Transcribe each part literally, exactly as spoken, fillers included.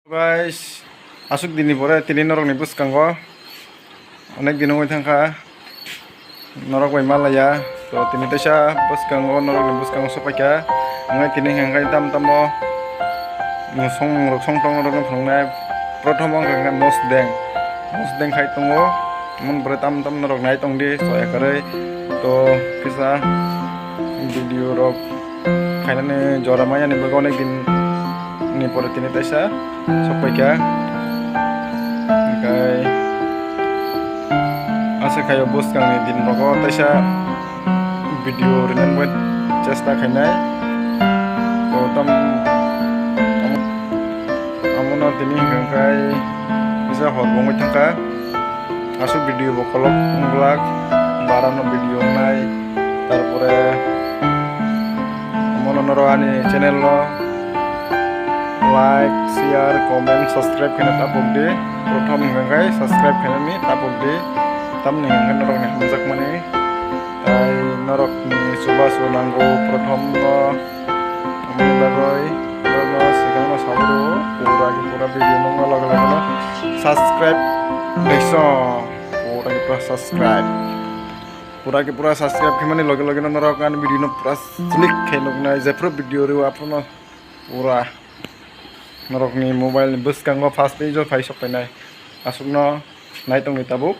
Guys, aswk dinni pore tini norokni bwskango onek din wngwi thangkha norok bai malaya. To tini teisa bwskango norokni bwskango sokpaikha. Wngkha tini hwnkhe tam tamo mwsong rok song tong norokno phunuknai. Prothom wngkha hwnkhe mosdeng, mosdeng khai tongo. Mon bwrwi tam tam norok nai tongdi soya kwrwi. To kisa video rok khainani jora maya ni bagwi onek din ni pore tini teisa sokpaikha. Hwnkhe asa khaio bwskangni din rogo teisa video rinani bagwi chesta khainai. To tam, tam, amono tini hwnkhe kisa hor bo wngwi thangkha. Aswk video bo kolok wngblak, barano video wngnai, tarpore mono norok ani channel no like, share, comment, subscribe khaina tapok di. Prothom hwnkhe subscribe khainani tapok di, tamni hwnkhe norokni hamjakmani tai norokni chubachu nango. Prothom no Aboni bagwi norokno swkangno saui rwo, pura khe pura video nukna loge loge no subscribe kaisa, pura khe pura subscribe, pura khe pura subscribe khaimani loge loge no norok ani video no pura slik khe nuknai, jephru video rwo aphuru no pura norokni mobile ni bwskango first page o phai sok painai, aswkno nai tongdi tabuk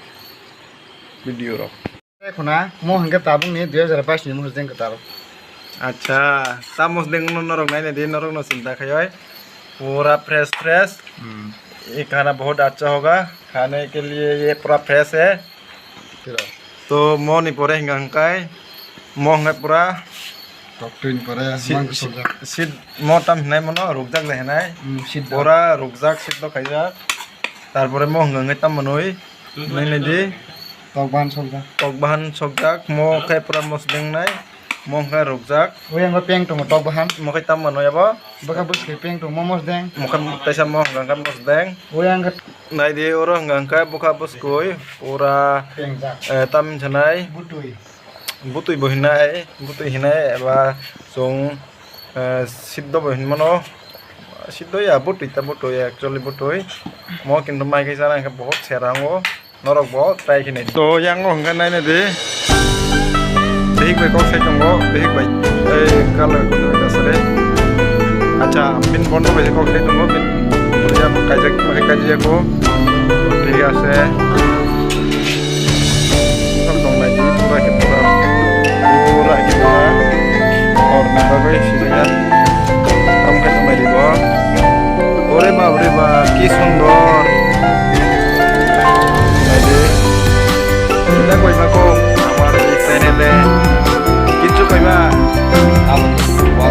video rok. Khuna, mo hwnkhe tabukni dui hajar bais ni mosdeng kwtal. Acha, ta mosdeng no norok naina di, norok no chinta khaioi. Pura fresh fresh. Hmm. Ye khana bahut acha hoga. Khane ke liye ye pura fresh hai. Tira. To mo ni pore hwnkha hwnkhe, mo hwnkhe pura Tok twin pore si-, mang si-, sojak. Seat mo tam hinai mono rukjak le hinai. Hmm, seat da. Pura rukjak, seat do khaijak. Tarpore mo hwnkha hwnkhe tam manwi. Nai nai di. Tok bahan sokjak. Tok bahan sokjak, mo khe pura mosdeng nai, mo khe rukjak. Oyang peng tongo tok bahan. Mo khe tam mano yabo. Bwkha bwskhe peng tongo mosdeng. Mo khe teisa mo hwnkha mosdeng. Oyang khe. Nai di oro hwnkha bwkha bwskui pura pengjak. Eh, tam hinai. Butui. Butui bo hinai, butui hinai eba chwng, eh, siddo bo hinmano. Siddo ya butui ta butui, actually butui. Mo kintu mai khe chana hwnkhe bahut sera wngo. Norok bo try khe nai. To yang o hwnkhe nai nai di. Bihik bai kok sai tongo, bihik bai. Ei kalo kudu da sare. Acha, bin bondo bai kok sai tongo, bin. Ya kaijak, kaijak ko. Thik ase. Tong nai di, pura khe pura. Pura khe pura. Hor ni bagwi sijak ya. Tamo khe tong nai di bo. Ore bap re bap, ki sundor. Nai di. Kita koi ma ko, amar channel e. Kichu koi ma. Am, wa,